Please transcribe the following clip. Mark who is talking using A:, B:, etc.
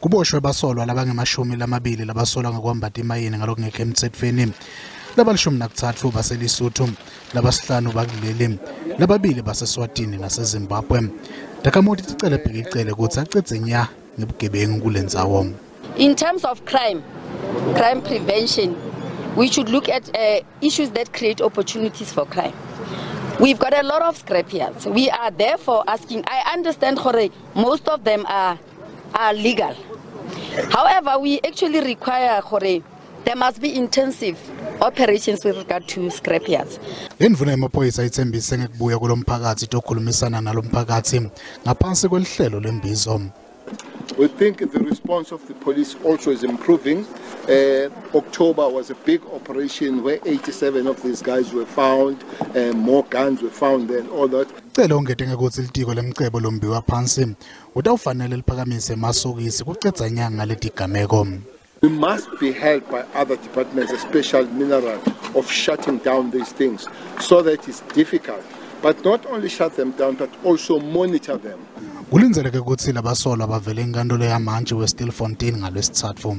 A: Kuboshwe basolwa labange-20 labasolwa ngekwamba timayini ngalokungekho emtsetfweni. Labali-13 baseLesotho, labasihlanu bakuleli, lababili baseSwatini naseZimbabwe. Takhamuti ticele Bheki Cele kutsi acedze nya ngebugebengu kulendzawo.
B: In terms of crime prevention, we should look at issues that create opportunities for crime. We've got a lot of scrapyards. We are therefore asking, I understand gore, most of them are legal. However, we actually require gore, there must be intensive operations with regard to scrapyards.
A: Indvuna yemaphoyisa itsembise ngekubuya kulomphakatsi itokhulumisana nalomphakatsi ngaphansi kwelihlelo lembizo.
C: We think the response of the police also is improving. October was a big operation where 87 of these guys were found, more guns were found and all that.
A: Cele ungete ngekutsi litiko lemcebo lombiwa phansi utawufanele liphakamise emasokisi kucedza nya ngaletigameko.
C: We must be helped by other departments, especially mineral, of shutting down these things so that it's difficult. But not only shut them down, but also monitor them.
A: Kulindzeleke kutsi labasolwa bavele enkantolo yamantji weStilfontein ngalwesitsatfu.